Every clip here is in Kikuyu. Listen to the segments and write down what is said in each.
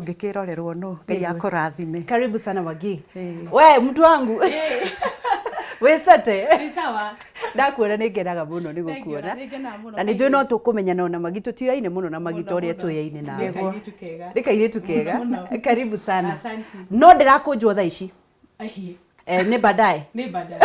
Tũngĩkĩrorerwo nũ? Ngai Nĩguo. akũrathime. Karibu sana Wagi. Ĩĩ. We mtu wangu. Wĩcate. Nĩ sawa. Ndakuona nĩ ngenaga mũno nĩ Thank you, gũkuona. ona nĩ ngenaga mũno Na nĩ njũĩ no kairĩtu. tũkũmenyana ona Magi, tũtiũyaine mũno na Magi Mũno, ta ũrĩa mũno. tũyaine nawe. Nĩ kairĩtu kega. Nĩ kairĩtu kega. Mũno. Karibu sana. Asante. No ndĩrakũnjwo thaa ici. Ahiĩ. Eh, nĩ baadaye. Nĩ baadaye.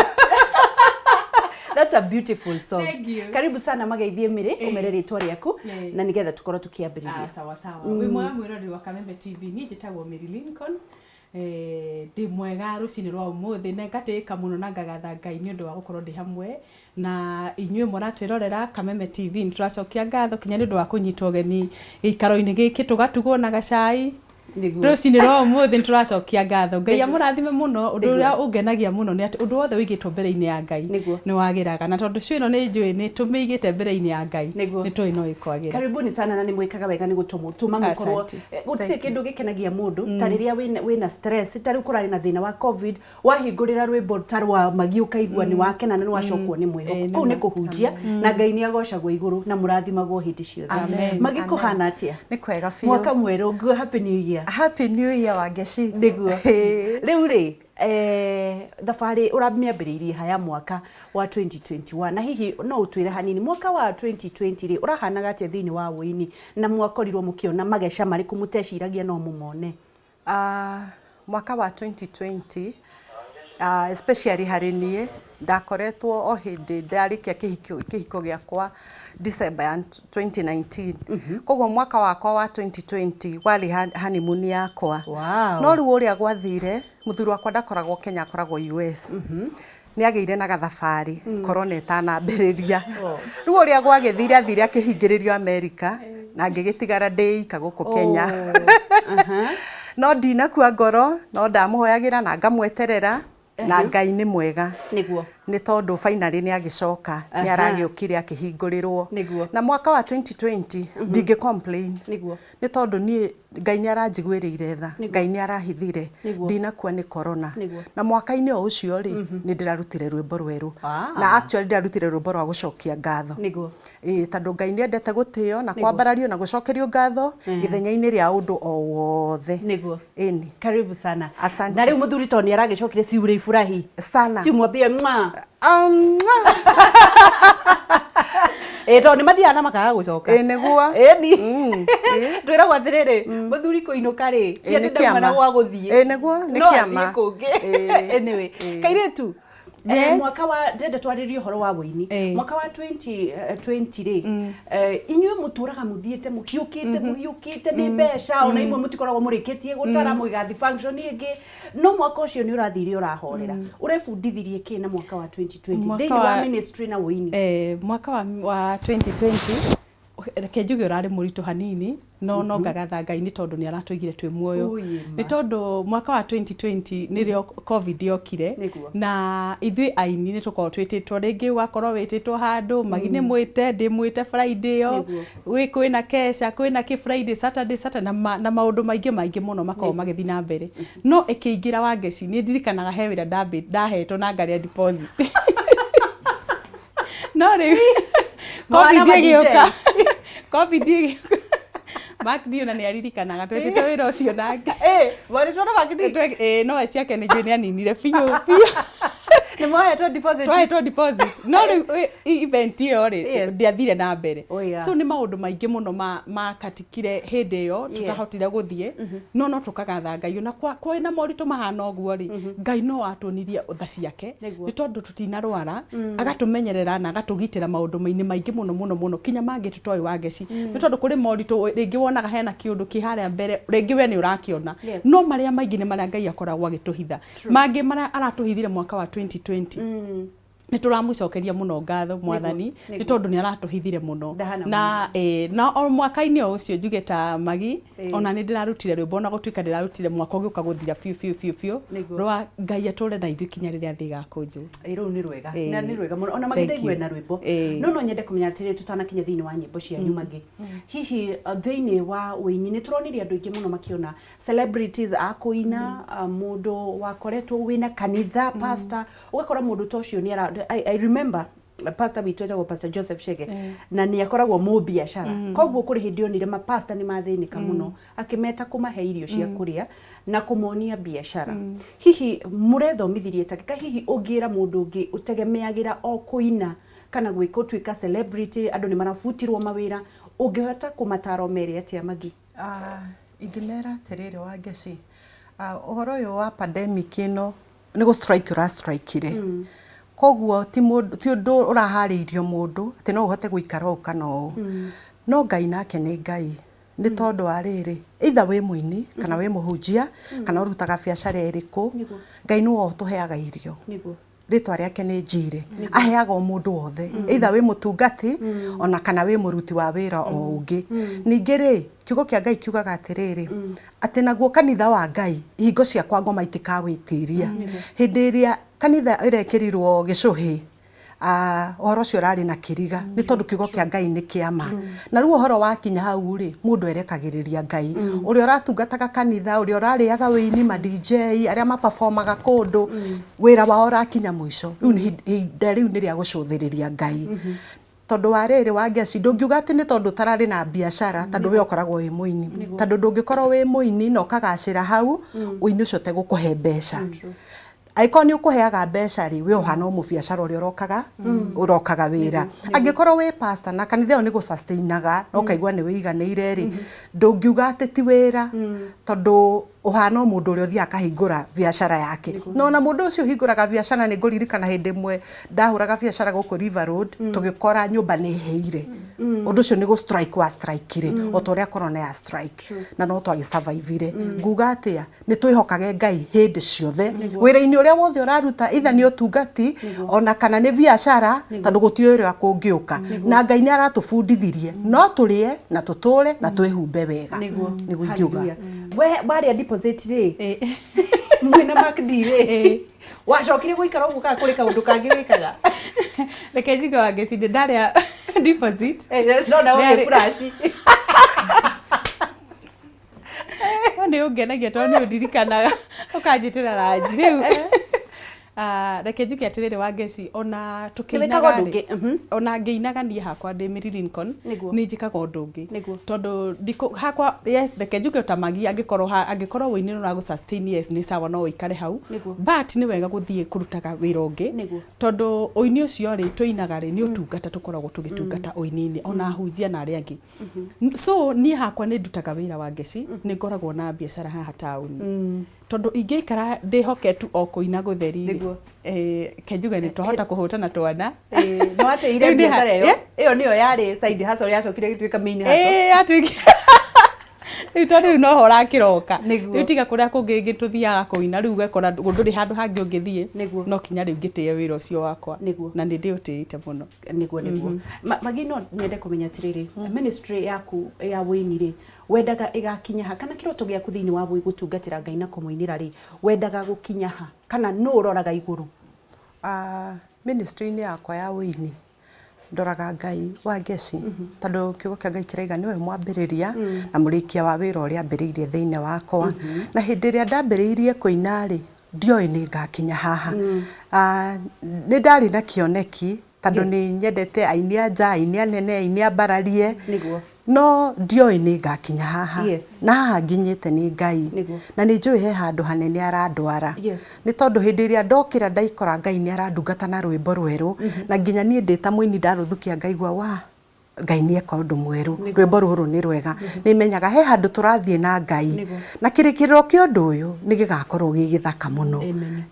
That's a beautiful song. Thank you. Karibu sana Mageithie Mĩrĩ, ũmere rĩtwa rĩaku Eh. na nĩgetha tũkorwo tũkĩambĩrĩria. Ah, sawa sawa. Wĩ mwega mwĩroreri wa Kameme TV. Niĩ njĩtagwo Mary Lincoln. Eh, ndĩ mwega rũcinĩ rwa ũmũthĩ na ngatĩĩka mũno na ngagatha Ngai nĩ ũndũ wa gũkorwo ndĩ hamwe na inyuĩ mũratwĩrorera Kameme TV. Nĩ tũracokia ngatho kinya nĩ ũndũ wa kũnyitwo ũgeni gĩikaro-inĩ gĩkĩ tũgatugwo na gacai. Nĩguo. Rũcinĩ rwa ũmũthĩ nĩ tũracokia ngatho. Ngai amũrathime mũno. Ũndũ ũrĩa ũngenagia mũno nĩ atĩ ũndũ wothe ũigĩtwo mbere-inĩ ya Ngai Nĩguo. nĩ wagĩraga. Na tondũ show ĩno nĩ njũĩ nĩ tũmĩigĩte mbere-inĩ ya Ngai, Nĩguo. nĩ tũĩ no ĩkwagĩra. Karibuni sana na nĩ mwĩkaga wega nĩ gũtũma mũkorwo Asante. Gũtirĩ kĩndũ gĩkenagia mũndũ ta rĩrĩa wĩna stress, ta rĩu kũrarĩ na thĩna wa COVID, wahingũrĩra rwĩmbo ta rwa Magi ũkaigua nĩ wakena na nĩ wacokwo nĩ mwĩhoko. Nĩ Kũu nĩ ma. kũhunjia na Ngai nĩ agocagwo igũrũ na mũrathimagwo hĩndĩ ciothe. Amen. Magi, Amen. kũhana atĩa? Nĩ kwega biũ. Mwaka mwerũ, happy new year. Happy New Year, Wangeci. Nĩguo. Ĩĩ. Rĩu rĩ, thabarĩ ũramĩambĩrĩirie haya mwaka wa 2021, na hihi no ũtwĩre hanini mwaka wa 2020 rĩ ũrahanaga atĩa thĩinĩ wa ũini, na mwakorirwo mũkĩona mageca marĩkũ mũteciragia no mũmone? Mwaka wa 2020, especially harĩ niĩ, ndakoretwo o hĩndĩ ndarĩkia kĩhiko gĩakwa December ya 2019. Koguo mwaka wakwa wa 2020 warĩ honeymoon yakwa. Wow. No rĩu ũrĩa gwathire, mũthuri wakwa ndakoragwo Kenya, akoragwo US. Nĩ agĩire na gathabarĩ corona ĩtanambĩrĩria. Rĩu ũrĩa gwagĩthire, athire akĩhingĩrĩrio America na ngĩgĩtigara ndĩ ika gũkũ Kenya. No ndinakua ngoro, no ndamũhoyagĩra na ngamweterera, na Ngai nĩ mwega. Nĩguo. Nĩ tondũ finally nĩ agĩcoka, nĩ aragĩũkire akĩhingũrĩrwo. Nĩguo. Na mwaka wa 2020 ndingĩ complain. Nĩguo. Nĩ tondũ niĩ Ngai nĩ aranjiguĩrĩire tha, Nĩguo. Ngai nĩ arahithire, Nĩguo. ndinakua nĩ corona. Nĩguo. Na mwaka-inĩ o ũcio rĩ, nĩ ndĩrarutire rwĩmbo rwerũ. Na actually ndĩrarutire rwĩmbo rwa gũcokia ngatho. Nĩguo. Ĩĩ, tondũ Ngai nĩ endete gũtĩo na kwambarario na gũcokerio ngatho ithenya-inĩ rĩa ũndũ o wothe. Nĩguo. Ĩni. Karibu sana. Asante. Na rĩu mũthuri tondũ nĩ aragĩcokire, si urĩfurahi? Sana. Si mwambie mwa. Mwah. Ĩ tondũ nĩ mathiaga na makaga gũcoka. Ĩĩ nĩguo. Ĩni. Ĩĩ. Twĩragwo atĩrĩrĩ, mũthuri kũinũka rĩ, ti Ĩĩ, atĩ nĩ ndauma na kĩama. gwa gũthiĩ. Ĩĩ nĩguo, nĩ No kĩama. athiĩ kũngĩ. Ĩĩ. Anyway, Ĩĩ. kairĩtu, Yes. Mwaka wa ndĩrenda twarĩrie ũhoro wa wũini. Eh. Mwaka wa 2020 rĩ, inyuĩ mũtũraga mũthiĩte mũhiũkĩte mũhiũkĩte nĩ mbeca, ona imwe mũtikoragwo mũrĩkĩtie gũtara mũgĩgathiĩ function ĩngĩ, no mwaka ũcio nĩ ũrathire ũrahorera. Ũrebundithirie kĩ na mwaka wa 2020 Mwaka thĩinĩ wa ministry na wũini? Mwaka wa 2020, reke njuge ũrarĩ mũritũ hanini, no ngagatha Ngai nĩ tondũ nĩ aratũigire twĩ muoyo. Ui, Nĩ tondũ mwaka wa 2020 nĩrĩo COVID yokire. Nĩguo. Na ithuĩ aini nĩ tũkoragwo twĩtĩtwo, rĩngĩ ũgakorwo wĩtĩtwo handũ, Magi nĩ mwĩte, ndĩ mwĩte Friday ĩyo, Nĩguo. Kwĩna kesha, kwĩna kĩ Friday, Saturday, Saturday, na maũndũ maingĩ maingĩ mũno makoragwo magĩthiĩ na mbere. No ĩkĩingĩra Wangeci, nĩ ndirikanaga he wĩra ndahetwo na ngarĩa deposit. No rĩu Mwana COVID ĩgĩũka. wa COVID ĩgĩũka. Mark D ona nĩ aririkanaga twetĩte wĩra ũcio nake. Eh, mwarĩtwo na Mark D? No ciake nĩ njũĩ nĩ aninire biũ biũ. Nĩ mwahetwo deposit? Twahetwo deposit. No rĩu event ĩyo rĩ, ndĩathire na mbere. Oh, yeah. So nĩ maũndũ maingĩ mũno makatikire hĩndĩ ĩyo, tũtahotire gũthiĩ. No tũkagatha Ngai ona kwĩna moritũ mahana ũguo rĩ, Ngai no atuonirie tha ciake. Nĩguo. Nĩ tondũ tũtinarwara, agatũmenyerera na agatũgitĩra maũndũ-inĩ maingĩ mũno mũno mũno, kinya mangĩ tũtoĩ Wangeci. Nĩ tondũ kũrĩ moritũ rĩngĩ wonaga hena kĩũndũ kĩ harĩa mbere, rĩngĩ we nĩ ũrakĩona. Yes. No marĩa maingĩ nĩ marĩa Ngai akoragwo agĩtũhitha. Mangĩ marĩa aratũhithire mwaka wa 2020. Nĩ tũramũcokeria mũno ngatho Mwathani nĩ tondũ nĩ aratũhithire mũno. Ndahana. Na o mwaka-inĩ o ũcio njuge ta Magi, Eh. ona nĩ ndĩrarutire rwĩmbo, ona gũtuĩka ndĩrarutire mwaka ũgĩũka gũthira biũ biũ biũ biũ, Nĩguo. rwa Ngai atũre na ithuĩ kinya rĩrĩa thĩ ĩgakũnjwo. Ĩ, rũu nĩ rwega. Eh. Na nĩ rwega mũno ona Thank Magi ndaigua you. na rwĩmbo. Eh. No nyende kũmenya atĩrĩ, tũtanakinya thĩinĩ wa nyĩmbo cianyu Magi, hihi thĩinĩ wa ũini nĩ tũronire andũ aingĩ mũno makĩona celebrities a kũina, mũndũ wakoretwo wĩna kanitha, pastor, ũgakora mũndũ ta ũcio nĩ ara I remember Pastor witũ etagwo Pastor Joseph Chege, na nĩ akoragwo mũbiacara, koguo kũrĩ hĩndĩ onire mapasta nĩ mathĩnĩka mũno, akĩmeta kũmahe irio cia kũrĩa na kũmonia biacara. Hihi mũrethomithirie takĩka? Hihi ũngĩra mũndũ ũngĩ ũtegemeagĩra o kũina kana gwĩka ũtuĩka celebrity, andũ nĩ marabutirwo mawĩra, ũngĩhota kũmatara mere atĩa magi? Ah, ingĩmera atĩrĩrĩ, Wangeci, ũhoro ũyũ wa pandemic ĩno nĩ gũ strike ũra strike-ire, koguo ti mũndũ, ti ũndũ ũraharĩirio mũndũ atĩ no ũhote gũikara ũũ kana ũũ. No Ngai nake nĩ Ngai, nĩ tondũ wa rĩrĩ, either wĩ mũini kana wĩ mũhunjia kana ũrutaga biacara ĩrĩkũ, Ngai nĩwe ũtũheaga irio. Rĩtwa rĩake nĩ Njirĩ. Aheaga o mũndũ wothe, either wĩ mũtungati ona kana wĩ mũruti wa wĩra o ũngĩ. Ningĩ rĩ, kiugo kĩa Ngai kiugaga atĩrĩrĩ, atĩ naguo kanitha wa Ngai, ihingo cia kwa ngoma itikawĩtiria. Hĩndĩ ĩrĩa kanitha ĩrekĩrirwo gĩcũhĩ, ũhoro ũcio ũrarĩ na kĩriga, nĩ tondũ kiugo kĩa Ngai nĩ kĩama. Na rĩu ũhoro wakinya hau rĩ, mũndũ erekagĩrĩria Ngai. Ũrĩa ũratungataga kanitha, ũrĩa ũrarĩaga wĩini, ma DJ arĩa maperformaga kũndũ, wĩra wao ũrakinya mũico. Rĩu nĩ ihinda rĩu nĩ rĩa gũcũthĩrĩria Ngai. Tondũ wa rĩrĩ, Wangeci, ndũngiuga atĩ nĩ tondũ ũtararĩ na biacara, tondũ we ũkoragwo wĩ mũini. Tondũ ndũngĩkorwo wĩ mũini na ũkagacĩra hau, ũini ũcio ũtegũkũhe mbeca. Angĩkorwo nĩ ũkũheaga mbeca rĩ, we ũhana o mũbiacara ũrĩa ũrokaga wĩra. Angĩkorwo wĩ pastor na kanitha ĩyo nĩ gũ-sustain-aga na ũkaigua nĩ wĩiganĩire rĩ, ndũngiuga atĩ ti wĩra, tondũ ũhana o mũndũ ũrĩa ũthiaga akahingũra biacara yake. Na ona mũndũ ũcio ũhingũraga biacara, nĩ ngũririkana hĩndĩ ĩmwe ndahũraga biacara gũkũ River Road, tũgĩkora nyũmba nĩ ĩhĩire. Ũndũ ũcio nĩ gũ strike wa strike-ire, o ta ũrĩa corona ya strike, na no twagĩ survive-ire. Nguga atĩa? Nĩ twĩhokage Ngai hĩndĩ ciothe wĩra-inĩ ũrĩa wothe ũraruta, either nĩ ũtungati ona kana nĩ biacara, tondũ gũtiũĩ ũrĩa kũngĩũka. Na Ngai nĩ aratũbundithirie no tũrĩe na tũtũre na twĩhumbe wega. Nĩguo ingiuga. Hallelujah. We warĩa deposit rĩ, mwĩna Mark D rĩ, wacokire gũikara ũguo kana kũrĩ kaũndũ kangĩ wĩkaga? Reke njuge, Wangeci, ndĩ ndarĩa deposit. No na ũgĩ flash. No nĩ ũngenagia tondũ nĩ ũndirikanaga ũkanjĩtĩra ranji rĩu. Reke njuge atĩrĩrĩ, Wangeci, ona Nĩ wĩkaga tũkĩinaga ũndũ rĩ, ũngĩ? Ona ngĩinaga niĩ hakwa ndĩ Mary Lincoln, nĩ njĩkaga ũndũ ũngĩ. Tondũ ndikũ hakwa, yes, reke njuge ta magi, angĩkorwo angĩkorwo wũini nĩ ũragũ sustain, yes, nĩ sawa, no ũikare hau. But nĩ wega gũthiĩ kũrutaga wĩra ũngĩ, tondũ ũini ũcio rĩ tũinaga rĩ, nĩ ũtungata tũkoragwo tũgĩtungata ũini-inĩ, ona ahunjia na arĩa angĩ. So niĩ hakwa nĩ ndutaga wĩra wa ngeci, nĩ ngoragwo na biacara haha taũni, tondũ ingĩikara ndĩhoke tu o kũina gũtheri rĩ, ke njuge nĩ twahota kũhũtana twana. Nĩ wateire Rĩu nĩ biacara ĩyo? Ĩyo nĩyo yarĩ side hustle yacokire ĩgĩtuĩka main hustle? Ĩĩ, yatuĩkire rĩu, tondũ rĩu noho ũrakĩroka. Rĩu tiga kũrĩa kũngĩ ngĩ tũthiaga kũina, rĩu ũgekora ndũrĩ handũ hangĩ ũngĩthiĩ. No kinya rĩu ngĩtĩe wĩra ũcio wakwa. Na nĩ ndĩũtĩĩte mũno. Nĩguo. Magi, no nyende kũmenya atĩrĩrĩ, ministry yaku ya wũini rĩ, wendaga ĩgakinya ha, kana kĩroto gĩaku thĩinĩ wa gũtungatĩra Ngai na kũmũinĩra rĩ, wendaga gũkinya ha, kana nũ ũroraga igũrũ? Ministry-inĩ yakwa ya ũini ndoraga Ngai, Wangeci, tondũ kiugo kĩa Ngai kĩraiga nĩwe mwambĩrĩria na mũrĩkia wa wĩra ũrĩa ambĩrĩirie thĩinĩ wakwa. Na hĩndĩ ĩrĩa ndambĩrĩirie kũina rĩ, ndioĩ nĩ ngakinya haha. Nĩ ndarĩ na kĩoneki, tondũ nĩ nyendete aini a nja, aini anene, aini ambararie, no ndioĩ nĩ ngakinya haha. Na haha nginyĩte nĩ Ngai. Na nĩ njũĩ he handũ hanene arandwara, nĩ tondũ hĩndĩ ĩrĩa ndokĩra ndaikora Ngai nĩ arandungata na rwĩmbo rwerũ, na nginya niĩ ndĩ ta mũini ndarũthukia ngaigua wa Ngai nĩ eka ũndũ mwerũ, rwĩmbo rũrũ nĩ rwega. Nĩ menyaga he handũ tũrathiĩ na Ngai, na kĩrĩkĩrĩro kĩa ũndũ ũyũ nĩ gĩgakorwo gĩ gĩthaka mũno.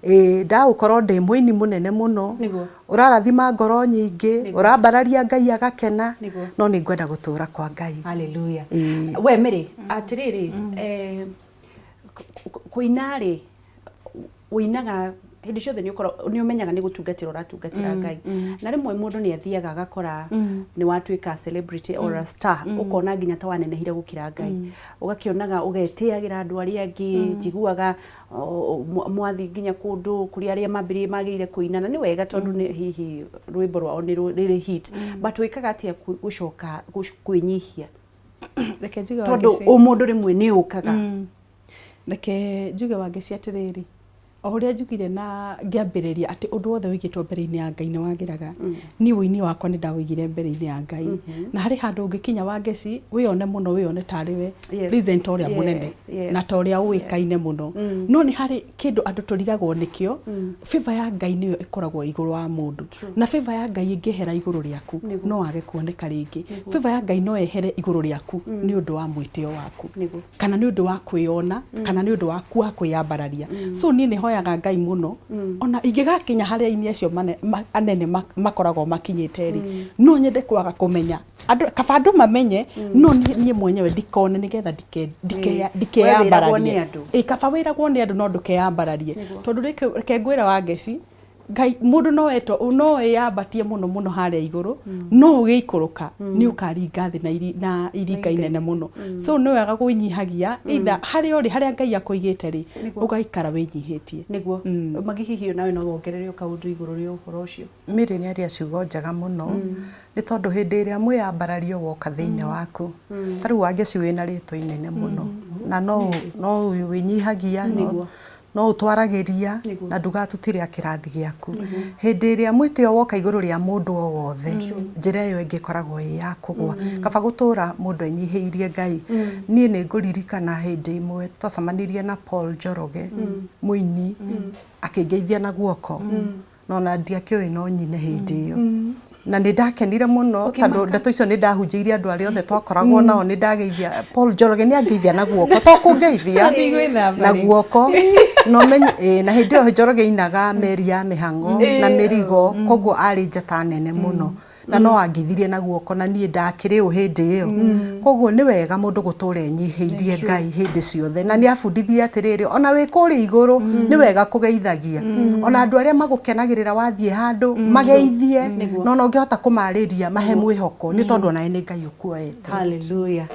Ĩĩ, ndagũkorwo ndĩ mũini mũnene mũno, ũrarathima ngoro nyingĩ, ũrambararia Ngai agakena. No nĩ ngwenda gũtũra kwa Ngai. Hallelujah. We Mary, atĩrĩrĩ, kũina rĩ, ũinaga hĩndĩ ciothe nĩ ũkorwo nĩ ũmenyaga nĩ gũtungatĩra ũratungatĩra Ngai, na rĩmwe mũndũ nĩ athiaga agakora nĩ watuĩka celebrity or a star, ũkona nginya ta wanenehire gũkĩra Ngai, ũgakĩonaga ũgetĩagĩra andũ arĩa angĩ. Njiguaga mwathi nginya kũndũ kũrĩa arĩa mambĩrĩrie magĩrĩire kũina, na nĩ wega tondũ nĩ hihi rwĩmbo rwao nĩ rĩrĩ hit, but wĩkaga atĩa gũcoka kwĩnyihia? Reke njuge, tondũ Wangeci. Ũmũndũ rĩmwe nĩ ũkaga. Reke njuge, Wangeci, atĩrĩrĩ, O ũrĩa njugire na ngĩambĩrĩria atĩ ũndũ wothe wĩigĩtwo mbere-inĩ ya Ngai nĩ wagĩraga. Niĩ ũini wakwa nĩ ndaũigire mbere-inĩ ya Ngai. Na harĩ handũ ũngĩkinya Wangeci, wĩyone mũno wĩyone tarĩ we presenter ũrĩa mũnene na ta ũrĩa ũĩkaine mũno. No nĩ harĩ kĩndũ andũ tũrigagwo nĩkĩo, favor ya Ngai nĩyo ĩkoragwo igũrũ wa mũndũ. Na favor ya Ngai ĩngĩehera igũrũ rĩaku, no wage kuoneka rĩngĩ. Favor ya Ngai no yehere igũrũ rĩaku nĩ ũndũ wa mwĩtĩo waku. Kana nĩ ũndũ wa kwĩyona kana nĩ ũndũ waku wa kwĩyambararia. So niĩ nĩ hoyaga Ngai mũno ona ingĩgakinya harĩa aini acio anene makoragwo makinyĩte rĩ, no nyende kwaga kũmenya andũ, kaba andũ mamenye no niĩ mwenyewe ndikone nĩgetha ndikeyambararie. Ĩ kaba wĩragwo nĩ andũ no ndũkeyambararie, tondũ reke ngwĩre Wangeci, Ngai mũndũ no etwo no wĩyambatie mũno mũno harĩa igũrũ no ũgĩikũrũka nĩ ũkaringa thĩ na na iringa inene mũno. So nĩ wega gwĩnyihagia either harĩa ũrĩ, harĩa Ngai akũigĩte rĩ, ũgaikara wĩnyihĩtie. Nĩguo Maggie, hihi nawe no wongerere o kaũndũ igũrũ rĩa ũhoro ũcio? Mary nĩ aria ciugo njega mũno nĩ tondũ hĩndĩ ĩrĩa mwĩyambarario woka thĩinĩ waku, ta rĩu Wangeci wĩna rĩtwa inene mũno na no no wĩnyihagia, no ũtwaragĩria na ndugaga tũtirĩ a kĩrathi gĩaku. Hĩndĩ ĩrĩa mwĩtĩo woka igũrũ rĩa mũndũ o wothe, njĩra ĩyo ĩngĩ ĩkoragwo ĩ ya kũgwa. Kaba gũtũra mũndũ enyihĩirie Ngai. Niĩ nĩ ngũririkana hĩndĩ ĩmwe twacemanirie na Paul Njoroge, mũini, akĩngeithia na guoko. Na ona ndiakĩũĩ no nyine hĩndĩ ĩyo. Na nĩ ndakenire mũno tondũ ndeto icio nĩ ndahunjĩirie andũ arĩa othe twakoragwo nao, nĩ ndageithia Paul Njoroge, nĩ angeithia na guoko, to kũngeithia na guoko, na ũmenye ĩĩ, na hĩndĩ ĩyo Njoroge ainaga meri ya mĩhang'o na mĩrigo, koguo arĩ njata nene mũno. Na no angeithirie na guoko na niĩ ndakĩrĩ ũ hĩndĩ ĩyo. Koguo nĩ wega mũndũ gũtũra enyihĩirie Ngai hĩndĩ ciothe. Na nĩ abundithirie atĩrĩrĩ, ona wĩ kũrĩa igũrũ nĩ wega kũgeithagia. Ona andũ arĩa magũkenagĩrĩra wathiĩ handũ, mageithie. Na ona ũngĩhota kũmarĩria, mahe mwĩhoko nĩ tondũ onawe nĩ Ngai ũkuoete. Hallelujah.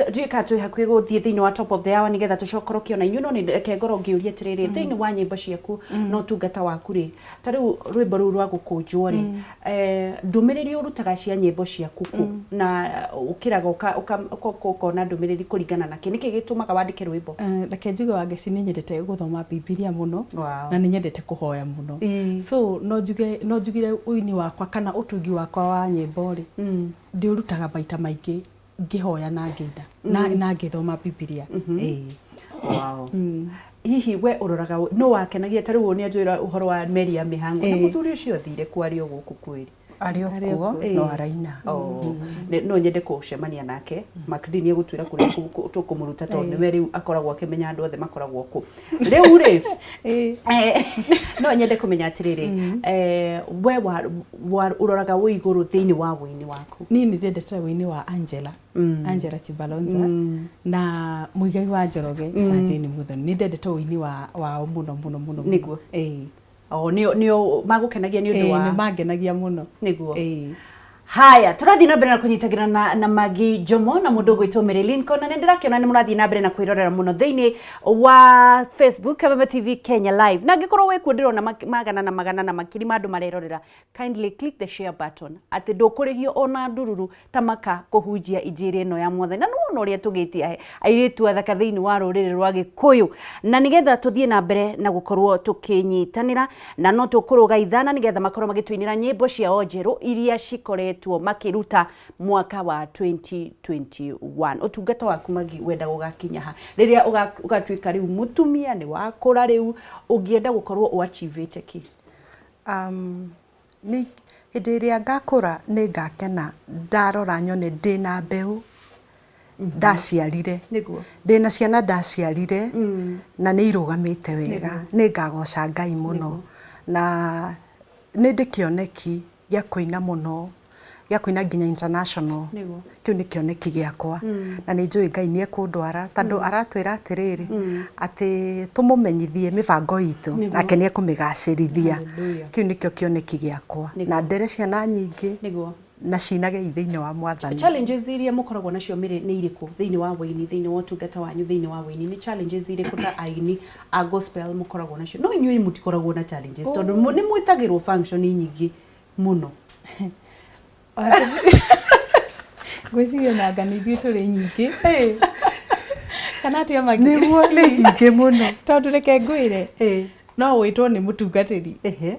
Ndiũĩ kana twĩ hakuhĩ gũthiĩ thĩinĩ wa top of the hour nĩgetha tũcokoroke ona inyuĩ, no nĩ reke ngorwo ngĩũria atĩrĩrĩ, thĩinĩ wa nyĩmbo ciaku na ũtungata waku rĩ, ta rĩu rwĩmbo rũu rwa gũkũnjwo rĩ, ndũmĩrĩri ũrutaga cia nyĩmbo ciaku kũ na ũkĩraga ũkona ndũmĩrĩri kũringana na kĩ? Nĩkĩ gĩtũmaga wandĩke rwĩmbo? Reke njuge Wangeci, nĩ nyendete gũthoma Bibilia mũno na nĩ nyendete kũhoya mũno. So no njuge, no njugire ũini wakwa kana ũtungi wakwa wa nyĩmbo rĩ, ndĩũrutaga maita maingĩ ngĩhoya na ngĩina na ngĩthoma Bibilia. Ĩĩ. Wow. Hihi we ũroraga nũ wakenagia ta rĩu nĩ anjwĩra ũhoro wa meri ya mĩhango na mũthuri ũcio athire kũ arĩ o gũkũ kwĩri? Arĩ o kuo no araina. No nyende kũcemania nake. MacD nĩ egũtwĩra kũrĩa tũkũmũruta tondũ nĩwe rĩu akoragwo akĩmenya andũ othe makoragwo kũ. Rĩu rĩ, no nyende kũmenya atĩrĩrĩ, we ũroraga wĩ igũrũ thĩinĩ wa wũini waku? Niĩ nĩ ndendete wũini wa Angela. Angela Chibalonza na Muigai wa Njoroge na Jane Muthoni. Nĩ ndendete ũini wao mũno mũno mũno. Nĩguo. Ĩĩ. O nĩo nĩo magũkenagia nĩ ũndũ wa? Nĩ mangenagia mũno. Nĩguo. Ĩĩ. Haya, tũrathiĩ na mbere na kũnyitagĩra na Maggie Njomo na mũndũ ũgwĩtwo Mary Lincoln, na nĩ ndĩrakĩona nĩ mũrathiĩ na mbere na kwĩrorera mũno thĩinĩ wa Facebook Kameme TV Kenya Live. Na angĩkorwo wĩ kuo ndĩrona magana na magana na makiri ma andũ marerorera, kindly click the share button, atĩ ndũkũrĩhio ona ndururu ta maka kũhunjia injiri ĩno ya Mwathani. Na nĩwona ũrĩa tũgĩtie airĩtu athaka thĩinĩ wa rũrĩrĩ rwa Gĩkũyũ, na nĩgetha tũthiĩ na mbere na gũkorwo tũkĩnyitanĩra, na no tũkũrũga ithana nĩgetha makorwo magĩtũinĩra nyĩmbo ciao njerũ iria cikoretwo makĩruta mwaka wa 2021. Ũtungata waku Maggie wenda gũgakinya ha rĩrĩa ũgatuĩka rĩu mũtumia, nĩ wakũra rĩu, ũngĩenda gũkorwo ũachievĩte kĩ? Nĩ hĩndĩ ĩrĩa ngakũra nĩ ngakena ndarora nyone ndĩna mbeũ ndaciarire, ndĩna ciana ndaciarire na nĩ irũgamĩte wega, nĩ ngagoca Ngai mũno. Na nĩ ndĩ kĩoneki gĩa kũina mũno, gĩa kũina nginya international. Kĩu nĩ kĩoneki gĩakwa na nĩ njũĩ Ngai nĩ ekũndwara tondũ aratwĩra atĩrĩrĩ, atĩ tũmũmenyithie mĩbango itũ nake nĩ ekũmĩgacĩrithia. Kĩu nĩkĩo kĩoneki gĩakwa, na ndere ciana nyingĩ na cinage thĩinĩ wa Mwathani. Challenges iria mũkoragwo nacio Mary nĩ irĩkũ thĩinĩ wa wũini, thĩinĩ wa ũtungata wanyu thĩinĩ wa wũini? Nĩ challenges irĩkũ ta aini a gospel mũkoragwo nacio? No inyuĩ mũtikoragwo na challenges tondũ nĩ mwĩtagĩrwo function nyingĩ mũno. Ngwĩciria nanga nĩ ithuĩ tũrĩ nyingĩ kana atia Maggie? Nĩguo, nĩ nyingĩ mũno. Tondũ reke ngwĩre, No wĩtwo nĩ mũtungatĩri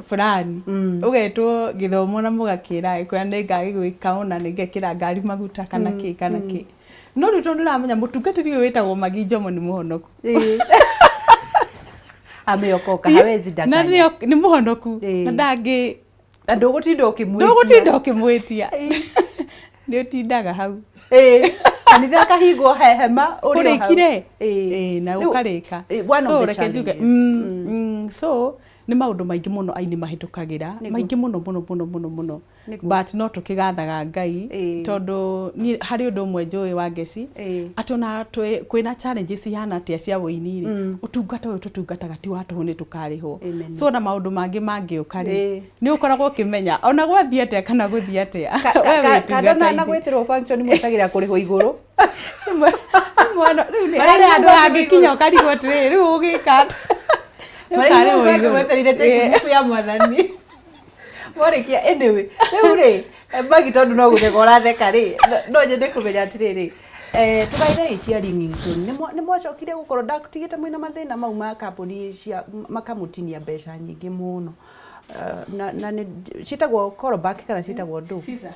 fulani, ũgetwo gĩthomo na mũgakĩra kwĩra nĩ ngagĩgwĩka ũna, nĩ ngekĩra ngari maguta kana kĩ kana kĩ, no rĩu tondũ nĩũramenya mũtungatĩri ũyũ wĩtagwo Magi Njomo nĩ mũhonoku. Ameokoka, hawezi na danganya. Nĩ mũhonoku na ndangĩ Na ndũgũtinda ũkĩmwĩtia. Ndũgũtinda ũkĩmwĩtia, nĩ ũtindaga hau. Ĩĩ, kanitha kahingwo he hema ũrĩ o hau. Kũrĩkire. Ĩĩ. Ĩĩ, na Rĩu, ũkarĩka. One of So the reke njuge challenges. So nĩ maũndũ maingĩ mũno aini mahĩtũkagĩra, maingĩ mũno mũno mũno mũno mũno, but no tũkĩgathaga Ngai, tondũ niĩ harĩ ũndũ ũmwe njũĩ wa Ngeci, atĩ ona kwĩna challenges ihana atĩa cia wũini rĩ, ũtungata ũyũ tũtungataga ti wa tũhũ, nĩ tũkarĩhwo. So na maũndũ mangĩ mangĩũka rĩ, nĩ ũkoragwo ũkĩmenya ona gwathiĩ atĩa kana gũthiĩ atĩa, we wĩ Kando na ũtungata-inĩ. Gwĩtĩrwo function, mwĩtagĩra kũrĩhwo igũrũ. Mwana rĩu nĩ harĩ handũ hangĩkinya ũkarigwo atĩrĩrĩ, rĩu ũgĩka atĩa? Rĩu ũkarĩhwo igũrũ. Mweterire checkbook ya mwathani mwarĩkia. Anyway, rĩu rĩ, Magi, tondũ no gũtheka ũratheka rĩ, no nyende kũmenya atĩrĩrĩ, tũgaĩre cia ringtone nĩ mwacokire gũkorwo ndatigĩte mwĩna mathĩna mau ma kambuni cia makamũtinia mbeca nyingĩ mũno. Na nĩ ciĩtagwo callback kana ciĩtagwo ndũ? Skiza.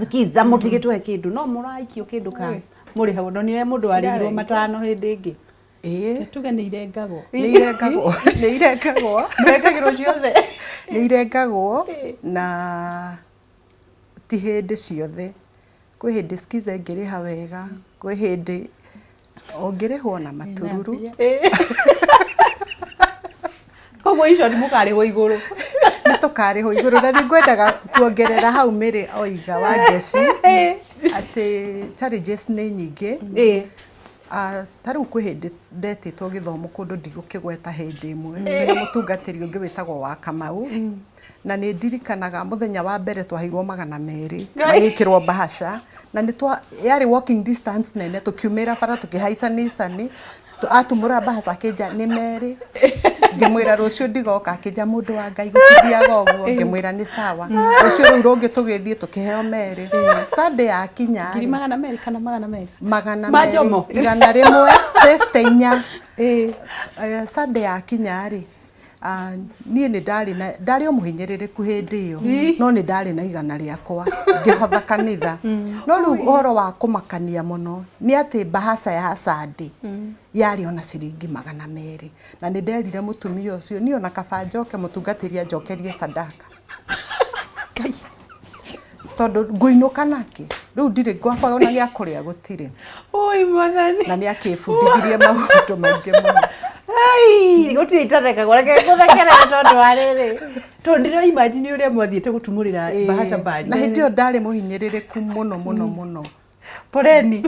Skiza, mũtigĩtwe kĩndũ no mũraikio kĩndũ ka mũrĩhagwo. Ndonire mũndũ warĩhirwo 500 hĩndĩ ĩngĩ. Ĩĩ. Tuge nĩ irengagwo. Nĩ irengagwo, nĩ irengagwo. Mũrengagĩrwo ciothe? Nĩ irengagwo, na ti hĩndĩ ciothe. Kwĩ hĩndĩ skiza ĩngĩrĩha wega, kwĩ hĩndĩ ũngĩrĩhwo na matururu. Koguo icio nĩ mũkarĩhwo igũrũ. Nĩ tũkarĩhwo igũrũ, na nĩ ngwendaga kuongerera hau Mĩrĩ oiga wa Ngeci atĩ challenges nĩ nyingĩ. Ah, ta rĩu kwĩ hĩndĩ ndetĩtwo gĩthomo kũndũ ndigũkĩgweta hĩndĩ ĩmwe, ndĩ mũtungatĩri ũngĩ wĩtagwo wa Kamau, na nĩ ndirikanaga mũthenya wa mbere twaheirwo 200 magĩkĩrwo mbahaca, na nĩ twa yarĩ walking distance nene, tũkiumĩra bara tũkĩhaica Nissan, atumũra mbahaca akĩnja nĩ 2. Ngĩmwĩra rũciũ ndigoka, akĩnja mũndũ wa Ngai gũtithiaga ũguo, ngĩmwĩra nĩ sawa. Rũciũ rũu rũngĩ tũgĩthiĩ tũkĩheo 2. Sunday yakinya Ngiri rĩ, 200 kana 200? Magana Ma merĩ, Njomo. 154. Sunday yakinya rĩ, niĩ nĩ ndarĩ na ndarĩ o mũhinyĩrĩrĩku hĩndĩ ĩyo, no nĩ ndarĩ na 100 rĩakwa ngĩhotha kanitha. No rĩu ũhoro wa kũmakania mũno nĩ atĩ mbahaca ya Sunday yarĩ ona ciringi 200, na nĩ nderire mũtumia ũcio niĩ ona kaba njoke mũtungatĩri anjokerie sadaka, tondũ ngũinũka nakĩ? Rĩu ndirĩ gwakwa, ona gĩa kũrĩa gũtirĩ. Oi mwathani. Na nĩ akĩbundithirie maũndũ maingĩ mũno. Ai, gũtirĩ itathekagwo, reke ngũthekerere tondũ wa rĩrĩ, tondũ ndĩra imagine ũrĩa mwathiĩte gũtumũrĩra mbahaca mbari. Na hĩndĩ ĩyo ndarĩ mũhinyĩrĩrĩku mũno mũno mũno. Poleni,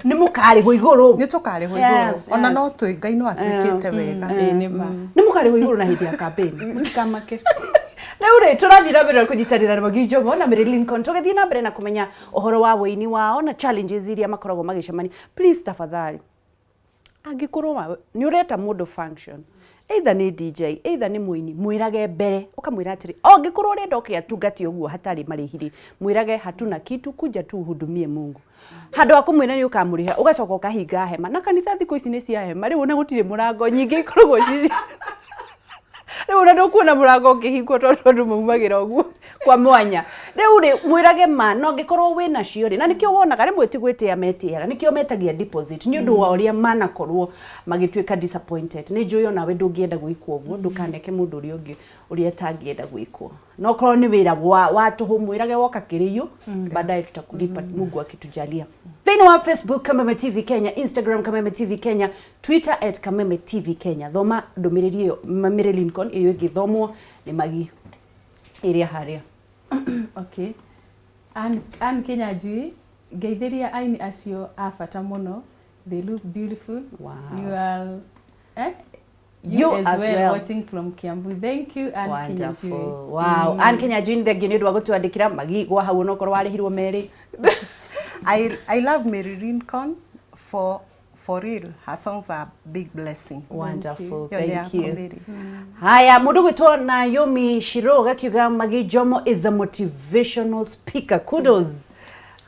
nĩ mũkarĩhwo igũrũ. Nĩ tũkarĩhwo igũrũ, ona no twĩ Ngai no atwĩkĩte wega. Ĩĩ, nĩ ma. Nĩ mũkarĩhwo igũrũ na hĩndĩ ya campaign, mũtikamake. Rĩu rĩ, tũrathiĩ na mbere na kũnyitanĩra na Magi Njomo na Mary Lincoln, tũgĩthiĩ na mbere na kũmenya ũhoro wa wũini wao na challenges iria makoragwo magĩcemania. Please, tafadhali, angĩkorwo nĩ ũreta mũndũ function, either nĩ DJ, either nĩ mũini, mwĩrage mbere, ũkamwĩra atĩrĩ, angĩkorwo ũrenda oke atungate ũguo hatarĩ marĩhi rĩ, mwĩrage hatuna kitu, kuja tu uhudumie Mungu, handũ ha kũmwĩra nĩ ũkamũrĩha ũgacoka ũkahinga hema. Na kanitha thikũ ici nĩ cia hema rĩu, ona gũtirĩ mũrango, nyingĩ ikoragwo ci rĩu ona ndũkuona mũrango ũkĩhingwo tondũ andũ maumagĩra ũguo kwa mwanya. Rĩu rĩ, mwĩrage ma no angĩkorwo wĩ nacio rĩ, na nĩkĩo wonaga rĩmwe ti gwĩtĩa metĩaga, nĩkĩo metagia deposit, nĩ ũndũ wa ũrĩa manakorwo magĩtuĩka disappointed. Nĩ njũĩ onawe ndũngĩenda gwĩkwo ũguo, ndũkaneke mũndũ ũrĩa ũngĩ ũrĩa atangĩenda gwĩkwo. No korwo nĩ wĩra wa tũhũ, mwĩrage woka kĩrĩiũ, baadaye tutakulipa, Mungu akitujalia. Thĩinĩ wa Facebook, Kameme TV Kenya, Instagram, Kameme TV Kenya, Twitter, @KamemeTV Kenya. Thoma ndũmĩrĩri ĩyo, Mary Lincoln, ĩyo ĩngĩthomwo nĩ Magi ĩrĩa harĩa. Okay. Ann Kinyanjui, ngeithĩria aini acio a bata mũno. They look beautiful. You are, eh? You as well, well. Watching from Kiambu. Thank you, Ann Kinyanjui. Wonderful. Wow. Ann Kinyanjui, nĩ thengiũ nĩ ũndũ wa gũtwandĩkĩra. Magi, gwa hau onokorwo warĩhirwo 2. I love Mary Lincoln for real. Her songs are big blessing. Wonderful. Ĩyo nĩ Thank yaku, you. Mary. Haya, mũndũ gwĩtwo Naomi Shiro gakiuga Magi Jomo is a motivational speaker. Kudos.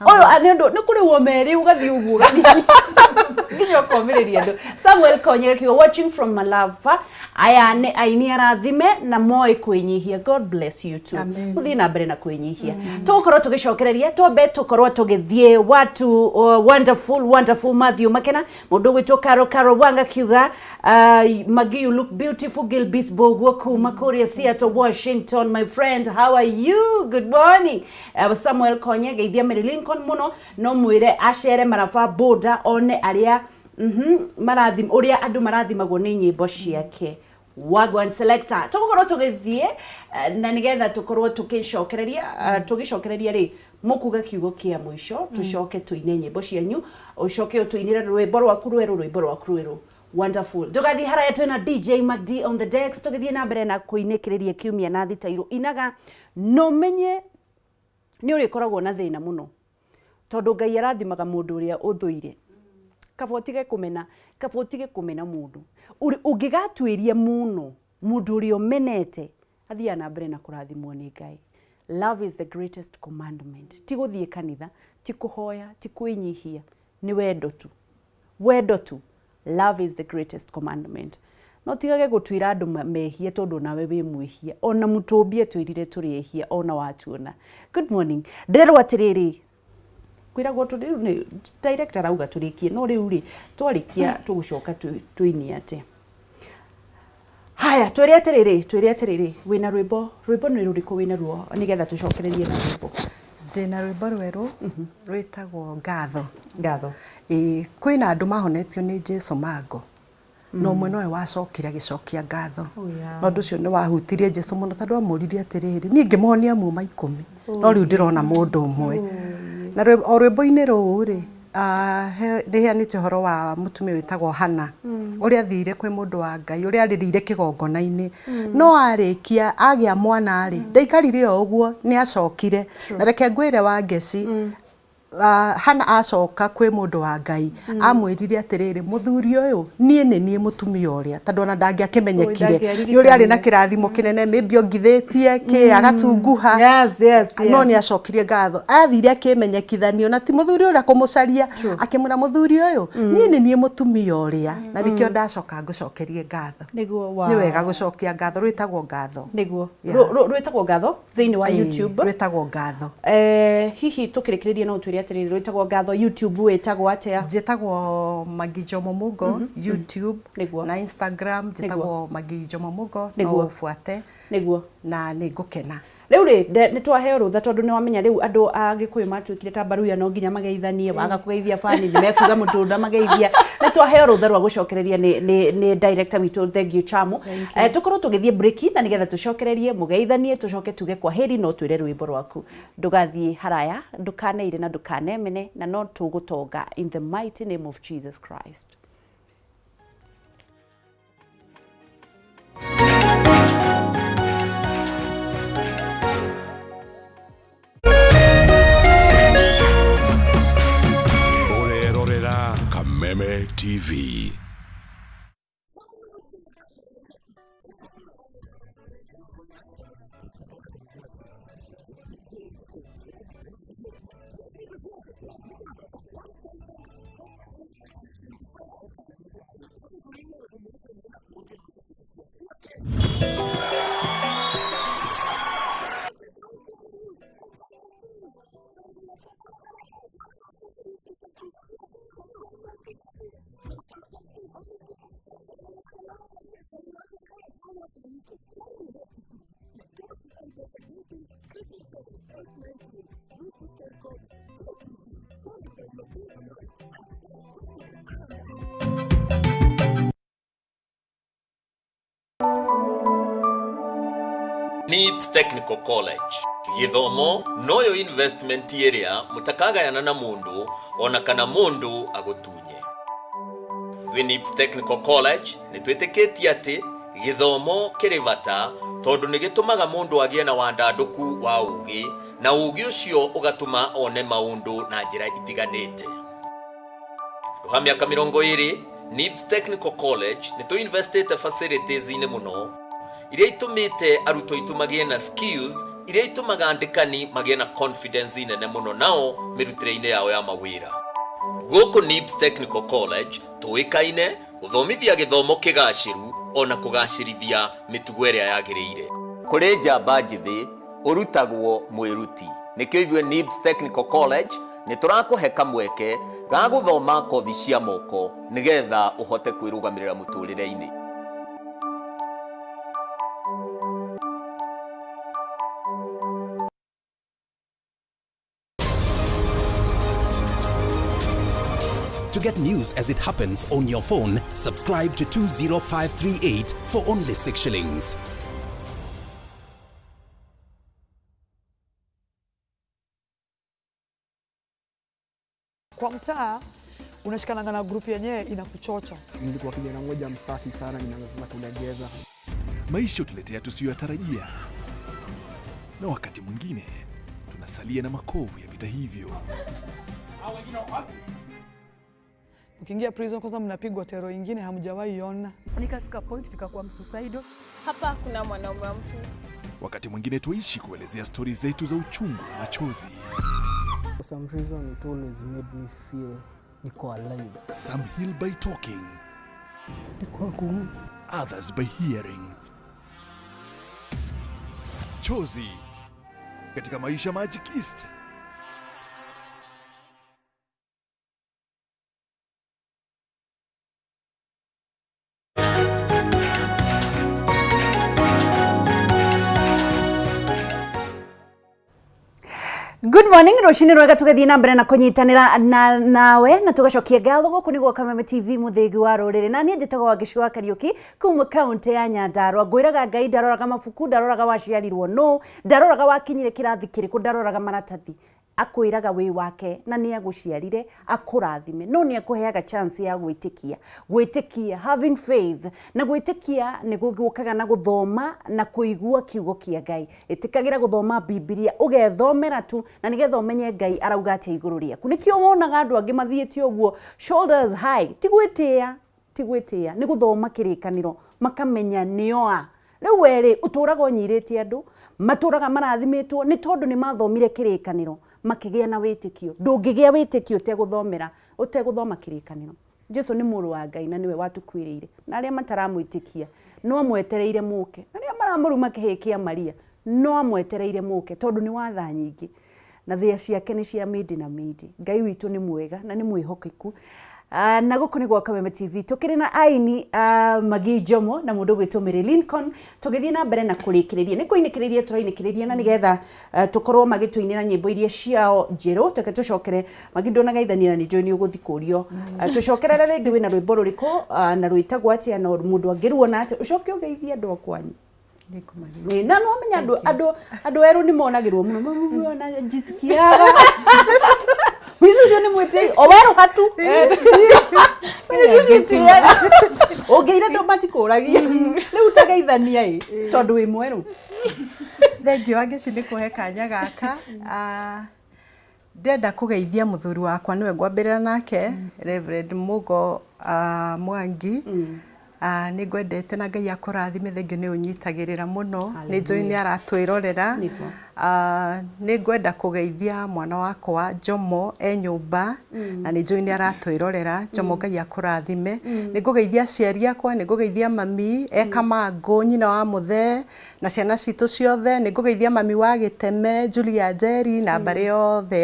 Ũyũ nĩ ũndũ nĩ kũrĩhwo 2 ũgathiĩ ũguo ũgathiĩ. Nginya ũkomĩrĩria andũ. Samuel Konye akiuga watching from Malava, aya nĩ aini arathime na moĩ kwĩnyihia. God bless you too. Amen. Mũthiĩ na mbere na kwĩnyihia. Tũgũkorwo tũgĩcokereria, twambe tũkorwo tũgĩthiĩ watu wonderful wonderful Matthew Makena, mũndũ ũgwĩtwo Caro Caro Wanga akiuga Maggie, you look beautiful. Gilbis Boguo kuma kũrĩa Seattle, Washington, my friend, how are you? Good morning. Samuel Konye geithia Mary Lincoln mũno, no mwĩre acere Maraba boda one arĩa marathim ũrĩa andũ marathimagwo nĩ nyĩmbo ciake. Wagwan Selector, tũgũkorwo tũgĩthiĩ na nĩgetha tũkorwo tũgĩcokereria, tũgĩcokereria rĩ, mũkuga kiugo kĩa mũico, tũcoke tũine nyĩmbo cianyu, ũcoke ũtũinĩre rwĩmbo rwaku rwerũ, rwĩmbo rwaku rwerũ. Wonderful. Ndũgathiĩ haraya, twĩna DJ MacD on the decks, tũgĩthiĩ na mbere na kũinĩkĩrĩria kiumia na thitairũ inaga no menye nĩ ũrĩkoragwo na thĩna mũno, tondũ Ngai arathimaga mũndũ ũrĩa ũthũire. Kaba ũtige kũmena, kaba ũtige kũmena mũndũ. Ũngĩgatuĩria mũno mũndũ ũrĩa ũmenete, athiaga na mbere na kũrathimwo nĩ Ngai. Love is the greatest commandment. Ti gũthiĩ kanitha, ti kũhoya, ti kwĩnyihia, nĩ wendo tu, wendo tu. Love is the greatest commandment. No tigage gũtuĩra andũ mehia, tondũ nawe wĩ mwĩhia. Ona mũtũmbi atwĩrire tũrĩ ehia ona watuona. Good morning. Ndĩrerwo atĩrĩrĩ, kwĩragwo rĩu nĩ director arauga tũrĩkie, no rĩu rĩ, twarĩkia tũgũcoka tũinie atĩa? Haya, twĩre atĩrĩrĩ, twĩre atĩrĩrĩ, wĩna rwĩmbo, rwĩmbo nĩ rũrĩkũ wĩna ruo nĩgetha tũcokererie na rwĩmbo? Ndĩna rwĩmbo rwerũ rwĩtagwo Ngatho. Ngatho. Ĩĩ, kwĩna andũ mahonetio nĩ Jesu mango, na ũmwe nowe wacokire agĩcokia ngatho. Na ũndũ ũcio nĩ wahutirie Jesu mũno, tondũ amũririe atĩrĩrĩ, niĩ ngĩmũhonia muma 10, no rĩu ndĩrona mũndũ ũmwe. Na o rwĩmbo-inĩ rũu rĩ, nĩ heanĩte ũhoro wa mũtumia wĩtagwo Hana, ũrĩa athire kwĩ mũndũ wa Ngai, ũrĩa arĩrĩire kĩgongona-inĩ, no arĩkia agĩa mwana rĩ, ndaikarire o ũguo, nĩ acokire. Na reke ngwĩre wa Ngeci, Hana acoka kwĩ mũndũ wa Ngai, amwĩrire atĩrĩrĩ, mũthuri ũyũ, niĩ nĩ niĩ mũtumia ũrĩa, tondũ ona ndangĩakĩmenyekire nĩ ũrĩa arĩ na kĩrathimo kĩnene, maybe ongithĩtie kĩ agatunguha. No nĩ acokirie ngatho, athire akĩmenyekithanio na ti mũthuri ũrĩa kũmũcaria, akĩmwĩra, mũthuri ũyũ, niĩ nĩ niĩ mũtumia ũrĩa, na nĩkĩo ndacoka ngũcokerie ngatho. Nĩ wega gũcokia ngatho. Rwĩtagwo Ngatho. Nĩguo. Rwĩtagwo Ngatho thĩinĩ wa YouTube. Rwĩtagwo Ngatho. Hihi tũkĩrĩkĩrĩria no ũtwĩre atĩrĩrĩ, rwĩtagwo Ngatho, YouTube wĩtagwo atĩa? Njĩtagwo Maggie Jomo Mugo YouTube na Instagram njĩtagwo Maggie Jomo Mugo, no ũbuate na nĩ ngũkena. Rĩu rĩ, nĩ twaheo rũtha, tondũ nĩ wamenya rĩu andũ a Gĩkũyũ matuĩkire ta mbaruya, no nginya mageithanie, waga kũgeithia bani nĩ mekuga mũtũnda mageithia. Nĩ twaheo rũtha rwa gũcokereria nĩ director witũ, thank you Chamu. Tũkorwo tũgĩthiĩ break na nĩgetha tũcokererie, mũgeithanie, tũcoke tuge kwa heri, no twĩre rwĩmbo rwaku. Ndũgathiĩ haraya, ndũkaneire na ndũkanemene, na no tũgũtonga in the mighty name of Jesus Christ. Ũrerorera Kameme TV. NIBS Technical College, gĩthomo noyo investment ĩrĩa mũtakagayana na mũndũ ona kana mũndũ agũtunye. Twĩ NIBS Technical College nĩ twĩtĩkĩtie atĩ gĩthomo kĩrĩ bata, tondũ nĩ gĩtũmaga mũndũ agĩe na wandandũku wa ũũgĩ, na ũũgĩ ũcio ũgatũma one maũndũ na njĩra itiganĩte. Handũ ha mĩaka 20, NIBS Technical College nĩ tũinvestĩte facilities-inĩ mũno iria itũmĩte arutwo aitũ magĩe na skills iria itũmaga andĩkani magĩe na confidence nene mũno nao mĩrutĩre-inĩ yao ya mawĩra. Gũkũ NIBS Technical College tũĩkaine gũthomithia gĩthomo kĩgacĩru ona kũgacĩrithia mĩtugo ĩrĩa yagĩrĩire. Kũrĩ njamba njĩthĩ ũrutagwo mwĩruti. Nĩkĩo ithuĩ NIBS Technical College nĩ tũrakũhe kamweke ga gũthoma kothi cia moko nĩgetha ũhote kwĩrũgamĩrĩra mũtũrĩre-inĩ. To get news as it happens on your phone, subscribe to 20538 for only 6 shillings. Kwa mtaa unashikananga na group yenyewe inakuchocha. Nilikuwa kijana mmoja msafi sana, ninaanza sasa kulegeza. Maisha hutuletea tusiyoyatarajia, na wakati mwingine tunasalia na makovu ya vita hivyo. Ukiingia prison kwanza mnapigwa tero ingine hamjawahi ona. Nikafika point nikakuwa msuicidal. Hapa kuna mwanaume wa mtu. Wakati mwingine tuishi kuelezea stori zetu za uchungu na machozi. For some reason it always made me feel niko alive. Some heal by talking, Ilikuwa gumu. Others by hearing. Chozi katika Maisha Magic East. Good morning, rũcinĩ rwega. Tũgĩthiĩ na mbere na kũnyitanĩra na nawe na tũgacokia ngatho. Gũkũ nĩ gwa Kameme TV, mũthĩgi wa rũrĩrĩ, na niĩ njĩtagwo Wangeci wa Kariũki kuma kaũntĩ ya Nyandarua. Ngwĩraga Ngai ndaroraga mabuku, ndaroraga waciarirwo nũ, ndaroraga wakinyire kĩrathi kĩrĩkũ, ndaroraga maratathi. Akwĩraga wĩ wake na nĩ agũciarire akũrathime, no nĩ akũheaga chance ya gwĩtĩkia, gwĩtĩkia, having faith. Na gwĩtĩkia nĩ gũkaga na gũthoma na kũigua kiugo kĩa Ngai. Ĩtĩkagĩra gũthoma Bibilia, ũgethomera tu, na nĩgetha ũmenye Ngai arauga atĩa igũrũ rĩaku. Nĩkĩo wonaga andũ angĩ mathiĩte ũguo shoulders high, ti gwĩtĩa, ti gwĩtĩa, nĩ gũthoma kĩrĩkanĩro makamenya nĩo a. Rĩu werĩ ũtũraga ũnyirĩte, andũ matũraga marathimĩtwo nĩ tondũ nĩ mathomire kĩrĩkanĩro makĩgĩa na wĩtĩkio. Ndũngĩgĩa wĩtĩkio ũtegũthomera, ũtegũthoma kĩrĩkanĩro. Jesu nĩ mũrũ wa Ngai na nĩwe watukuĩrĩire, na arĩa mataramwĩtĩkia no amwetereire mũke, arĩa maramũruma kĩhĩ kĩa Maria no amwetereire mũke, tondũ nĩ watha nyingĩ na thĩa ciake nĩ cia mĩndĩ na mĩndĩ. Ngai witũ nĩ mwega na nĩ mwĩhokeku. Na gũkũ nĩ gwa Kameme TV. Tũkĩrĩ na aini Magi Njomo na mũndũ ũgwĩtwo Mary Lincoln, tũgĩthiĩ na mbere na kũrĩkĩrĩria, nĩ kũinĩkĩrĩria tũrainĩkĩrĩria, na nĩgetha tũkorwo magĩtũinĩra nyĩmbo iria ciao njerũ. Teke tũcokere Magi, ndũnagaithania na nĩ njũĩ nĩ ũgũthiĩ kũrio. Tũcokerere rĩngĩ, wĩna rwĩmbo rũrĩkũ na rwĩtagwo atĩa, na mũndũ angĩruona atĩa? Ũcoke ũgeithie andũ a kwanyu. Ĩ, na no menya andũ erũ nĩ monagĩrwo mũno mamona njisikiaga mũirĩtu ũcio nĩ mwĩtĩi o werũ hatu mũirĩtu ũcio tĩaga ũngĩire andũ matikũragia. Rĩu tageithania ĩ, tondũ wĩ mwerũ. Thank you, Wangeci, nĩ kũhe kanya gaka. Ndĩrenda kũgeithia mũthuri wakwa, nĩwe ngwambĩrĩra nake, Reverend Mugo Mwangi. Nĩ ngwendete na Ngai akũrathime. Thengiũ nĩ ũnyitagĩrĩra mũno, nĩ njũĩ nĩ aratwĩrorera. Nĩ ngwenda kũgeithia mwana wakwa Jomo e nyũmba na nĩ njũĩ nĩ aratwĩrorera. Jomo, Ngai akũrathime. Nĩ ngũgeithia aciari akwa, nĩ ngũgeithia mami e Kamangũ, nyina wa Mũthee na ciana citũ ciothe. Nĩ ngũgeithia mami wa Gĩteme, Julia Njeri, na mbarĩ yothe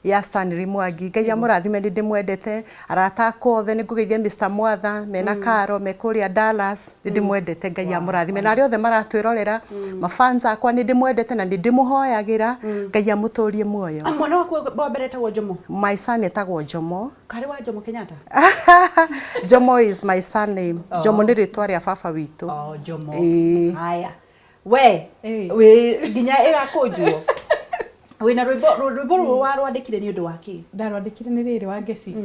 ya Stanley Mwangi. Ngai amũrathime, nĩ ndĩmwendete. Arata akwa othe, nĩ ngũgeithia Mr. Mwatha mena Karo me kũrĩa Dallas, nĩ ndĩmwendete, Ngai amũrathime. Na arĩa othe maratwĩrorera, mafans akwa, nĩ ndĩmwendete na nĩ ndĩmũhoyagĩra Ngai amũtũrie muoyo. Ah, mwana waku wa mbere etagwo Jomo? My son etagwo Jomo. Karĩ wa Jomo Kenyatta? Jomo is my surname. Jomo nĩ rĩtwa rĩa baba witũ. Oh, Jomo. Ĩĩ. Haya, we wĩ nginya ĩgakũnjwo, wĩna rwĩmbo rũrũ warwandĩkire nĩ ũndũ wa kĩ? Ndarwandĩkire nĩ rĩrĩ, Wangeci.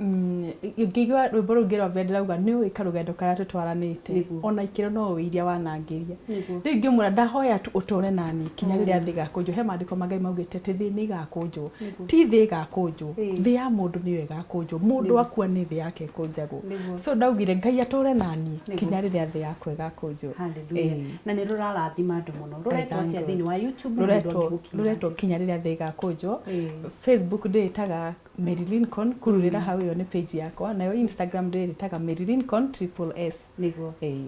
Ngĩigua rwĩmbo rũu ngĩrwambia ndĩrauga nĩ ũĩ karũgendo karĩa tũtwaranĩte, ona ikĩro no ũĩ iria wanangĩria. Rĩu ngĩmwĩra ndahoya tu ũtũre nani kinya rĩrĩa thĩ ĩgakũnjwo. He maandĩko ma Ngai maugĩte atĩ thĩ nĩ ĩgakũnjwo, ti thĩ ĩgakũnjwo, thĩ ya mũndũ nĩyo ĩgakũnjwo. Mũndũ akua nĩ thĩ yake ĩkũnjagwo. So ndaugire Ngai atũre nani kinya rĩrĩa thĩ yakwa ĩgakũnjwo. Hallelujah. Na nĩ rũrarathima andũ mũno. Rũretwo Thank atĩa God. thĩinĩ wa YouTube na mũndũ angĩgũkinyĩra Rũretwo atĩa? Kinya Rĩrĩa Thĩ Ĩgakũnjwo. Facebook ndĩĩtaga Mary Lincoln, kururĩra hau, ĩyo nĩ page yakwa. Nayo Instagram ndĩrĩtaga Mary Lincoln Triple S. Nĩguo. Ĩĩ.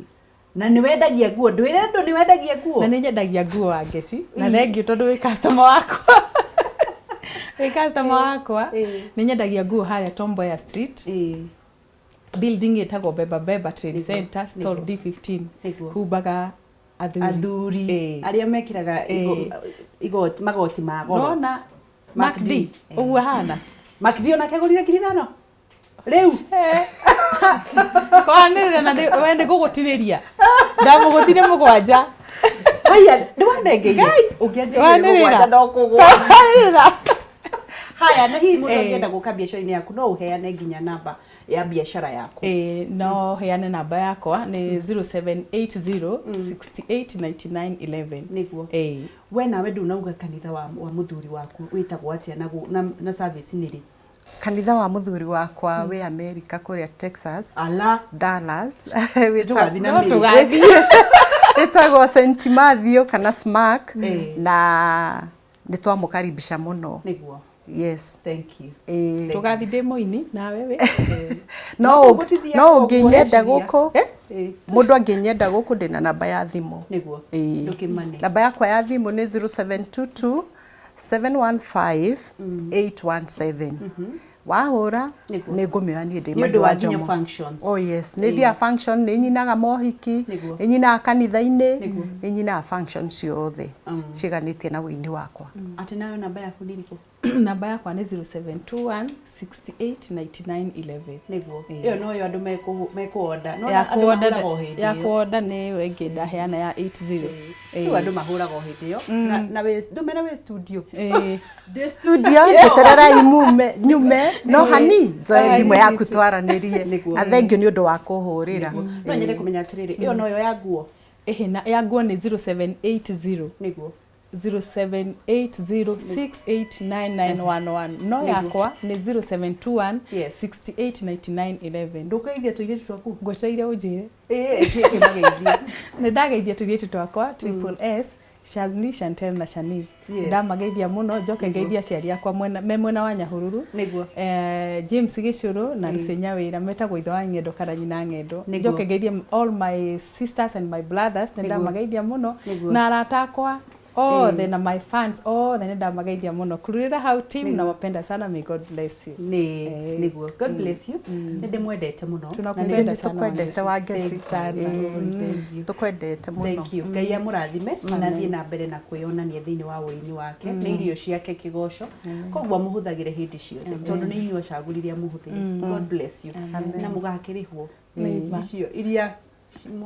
Na nĩ wendagia nguo, ndwĩre andũ nĩ wendagia nguo. Na nĩ nyendagia nguo, Wangeci, na thengiũ tondũ wĩ customer wakwa, wĩ customer wakwa. Nĩ nyendagia nguo harĩa Tom Mboya Street, building ĩtagwo Beba Beba Trade Center, stall D15. Humbaga athuri. Athuri arĩa mekĩraga igoti, magoti ma goro. Nona Mark D ũguo hana. Mark D onake agũrire 5,000 rĩu. Kwanĩrĩra na we nĩ ngũgũtinĩria, ndamũgũthire 7. Haya, nĩ wanengeire ũngĩanjĩrire Wanĩrĩra. 7 no kũgũra. Wanĩrĩra. Haya, na hihi mũndũ angĩenda gũka biacara-inĩ yaku, no ũheane nginya namba ya biacara yaku? Ĩĩ, no heane namba yakwa, nĩ 0780 68 99 11. Nĩguo. Ĩĩ. We nawe ndunauga kanitha wa mũthuri waku wĩtagwo atĩa na service nĩ rĩ? Kanitha wa mũthuri wakwa wĩ America kũrĩa Texas. Ala. Dallas. Tũgathiĩ na No Mary. tũgathiĩ. Wĩtagwo St Matthew kana SMAC, na nĩ twamũkaribisha mũno. Nĩguo. Yes. Thank you. Ĩĩ. Tũgathiĩ ndĩ mũini nawe wĩ No No tũgũtithia no koguo ũngĩnyenda eciria. gũkũ, Ĩĩ. mũndũ angĩnyenda gũkũ, ndĩna namba ya thimũ. Nĩguo. Ĩĩ. Ndũkĩmane. Namba yakwa ya thimũ nĩ 0722 715 817. Wahũra Nĩguo. nĩ ngũmĩoya niĩ ndĩ Nĩ ũndũ Mami wa wa nginya Njomo. functions. Oh yes, nĩ thiaga function, nĩ nyinaga mohiki, Nĩguo. nĩ nyinaga kanitha-inĩ, Nĩguo. nĩ nyinaga function ciothe ciĩganĩtie na wĩini wakwa. Atĩ nayo namba yaku nĩ ĩrĩkũ? Namba yakwa nĩ 0721 68 99 11. Nĩguo. Ĩĩ. Ĩyo noyo andũ mekũonda. No Ya andũ kuonda, mahũraga o hĩndĩ ya ĩyo. kuonda nĩ ĩyo ĩngĩ ndaheana ya 80. Rĩu andũ mahũraga o hĩndĩ ĩyo na wĩ ndũmere wĩ studio. Ĩĩ. Ndĩ studio, njetererai mume nyume no hani njoe thimũ yaku twaranĩrie. Nĩguo. Na thengiũ nĩ ũndũ wa kũhũrĩra. No nyende kũmenya atĩrĩrĩ, ĩyo noyo ya nguo? Ĩhĩ, na ya nguo nĩ 0780. Nĩguo. 0780689911, no yakwa nĩ 0721 689911. Ndũkageithia tũirĩtu twaku? Ngwetereire ũnjĩre. Ĩĩ, kĩmageithie. Nĩ ndageithia tũirĩtu twakwa Triple S, Shazni, Chantel na Shanice. Ndamageithia mũno, njoke ngeithia aciari akwa mwena, me mwena wa Nyahururu. Nĩguo. James Gĩcũrũ na Lucy Nyawĩra, metagwo ithe wa ng'endo kana nyina ng'endo. Nĩguo. Njoke ngeithie all my sisters and my brothers, nĩ ndamageithia mũno. Nĩguo. Na arata akwa othe na my fans othe, nĩ ndamageithia mũno. Kururĩra hau team, nawapenda sana, may God bless you. Nĩ nĩguo, God bless you, nĩ ndĩmwendete mũno. Tunakupenda Nĩ sana. tũkwendete, Wangeci. Sana. Ĩĩ, tũkwendete mũno. Thank you. Ngai amũrathime na athiĩ na mbere na kwĩyonania thĩinĩ wa ũini wake. Nĩ irio ciake kĩgoco, koguo amũhũthagĩre hĩndĩ ciothe tondũ nĩ inyuĩ acagũrire amũhũthĩre. God bless you na mũgakĩrĩhwo icio iria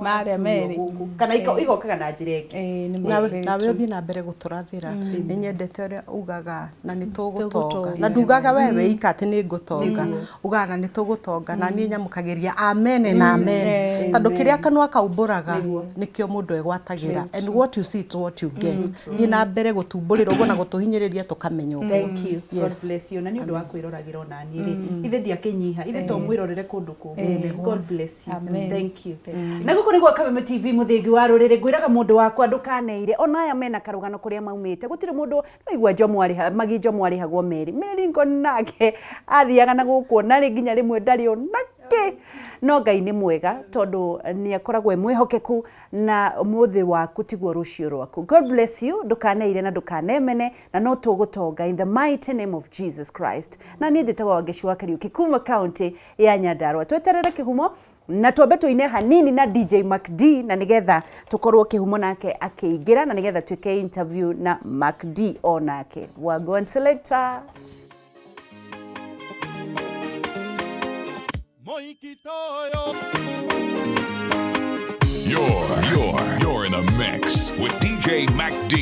Marĩa merĩ. gũkũ kana igokaga na njĩra ĩngĩ. Ĩĩ, nĩ Nawe very nawe true. ũthiĩ na mbere gũtũrathĩra. Nĩ nyendete ũrĩa ugaga na nĩ tũgũtonga, Tũgũtonga. na ndugaga we wĩika atĩ nĩ ngũtonga, ugaga na nĩ tũgũtonga, na niĩ nyamũkagĩria amene na amene, tondũ kĩrĩa kanua kaumbũraga nĩkĩo mũndũ egwatagĩra, and what you see is what you get. Thiĩ na mbere gũtumbũrĩra ũguo na gũtũhinyĩrĩria tũkamenya ũguo. Thank you. God Yes. bless you. Na nĩ ũndũ wa kwĩroragĩra ona niĩ rĩ, ithe ndiakĩnyiha, ithe to mwĩrorere kũndũ kũngĩ. God bless you. Amen. Thank you. Na gũkũ nĩguo Kameme TV, mũthĩgi wa rũrĩrĩ. Ngwĩraga mũndũ wakwa ndũkaneire, ona aya mena karũgano kũrĩa maumĩte, gũtirĩ mũndũ no igua Njomo arĩha magi. Njomo arĩhagwo merĩ. Mary Lincoln nake athiaga na gũkũ narĩ nginya rĩmwe ndarĩ ona kĩ, no Ngai nĩ mwega tondũ nĩ akoragwo e mwĩhokeku, na ũmũthĩ waku tiguo rũciũ rwaku. God bless you. Ndũkaneire na ndũkanemene, na no tũgũtonga in the mighty name of Jesus Christ. Na niĩ njĩtagwo Wangeci wa Kariũki kuma kaunti ya Nyandarua. Tweterere kĩhumo na twambe tũine hanini na DJ MacD, na nigetha tũkorwo kĩhumo nake akĩingĩra, na nigetha twĩke interview na MacD o nake. Wagwan selector. Moikitoyo. You're in the mix with DJ Mac D.